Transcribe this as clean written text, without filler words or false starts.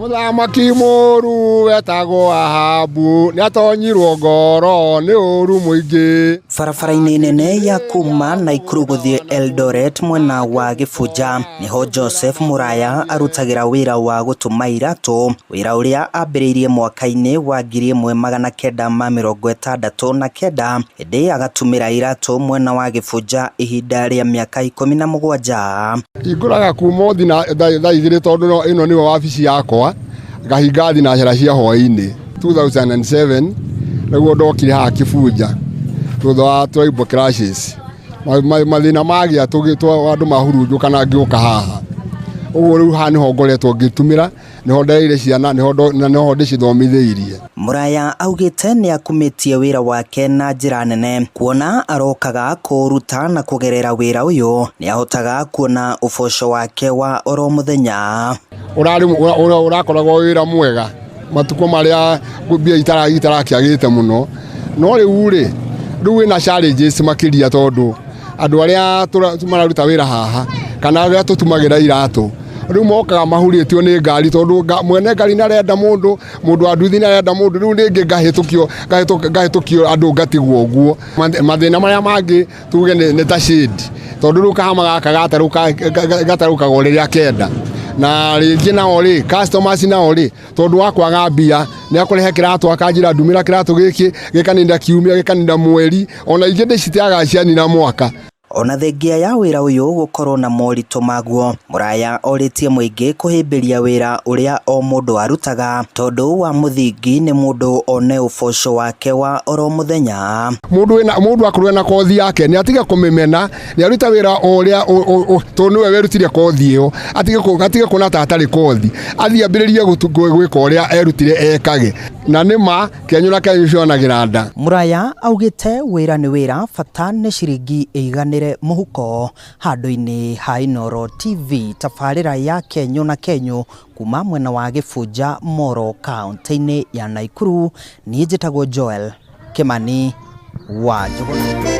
Mũthamaki mũũru wetagwo Ahabu nĩatonyirwo ngoro nĩ ũũru mũingĩ. Barabara-inĩ nene ya kuma Naikuru gũthiĩ Eldoret mwena wa Gĩbunja nĩho Joseph Mũraya arutagĩra wĩra wa gũtuma iratũ, wĩra ũrĩa ambĩrĩirie mwaka-inĩ wa 1969 ĩndĩ agatumĩra iratũ mwena wa Gĩbunja ihinda rĩa mĩaka 17. Hingũraga kuma thaa 2 tondũ ĩno nĩyo wabici yakwa, ngahinga thinacara cia hwaĩ-inĩ. 2007 nĩguo ndokire haha Kibunja thutha wa tribal clashes. Mathĩna magĩa andũ mahurunjũka na ngĩũka haha. Ũguo rĩu haha nĩho ngoretwo ngĩtumĩra, nĩho ndereire ciana, na nĩho ndĩcithomithĩirie. Mũraya augĩte nĩ akumĩtie wĩra wake na njĩra nene kuona arokaga kũũruta na kũgerera wĩra ũyũ nĩ ahotaga kuona ũboco wake wa oro mũthenya. Ũrakoragwo wĩra mwega matukũ marĩa mbia itarakĩagĩte mũno, no rĩu rĩ, rĩu wĩna challenges makĩria tondũ andũ arĩa mararuta wĩra haha kana arĩa tũtumagĩra iratũ rĩu mokaga mahurĩtio nĩ ngari tondũ mwene ngari nĩ arenda mũndũ, mũndũ wa nduthi nĩ arenda mũndũ, rĩu rĩngĩ ngahĩtũkio andũ ngatigwo ũguo. Mathĩna marĩa mangĩ tuge nĩ ta shade tondũ rĩu kahama gaka gatarũkagwo rĩrĩa kenda, na rĩngĩ nao rĩ customers nao rĩ tondũ wa kwaga mbia nĩ akũrehe kĩratũ akanjĩra ndumĩra kĩratũ gĩkĩ gĩkaninda kiumia gĩkaninda mweri, ona ingĩ ndĩciteaga cianina mwaka. Ona thengia ya wĩra ũyũ gũkorwo na moritũ maguo, Mũraya orĩtie mũingĩ kũhĩmbĩria wĩra ũrĩa o mũndũ arutaga tondũ wa mũthingi nĩ mũndũ one ũboco wake wa oro mũthenya. Mũndũ akorwo na kothi yake nĩ atige kũmĩmena, nĩ aruta wĩra o ũrĩa tondũ nĩwe werutire kothi ĩyo, atige kuona ta atarĩ kothi, athiĩ ambĩrĩrie gwĩka ũrĩa erutire ekage, na nĩ ma kenyũ na kenyũ cionagĩra nda. Mũraya augĩte wĩra nĩ wĩra, bata nĩ ciringi ĩiganĩre mũhuko. Handũ-inĩ ha Inooro TV tabarĩra ya Kenyũ na Kenyũ kuma mwena wa Gĩbunja Moro kaunti-inĩ ya Naikuru, niĩ njĩtagwo Joel Kimani wa Njũgũna.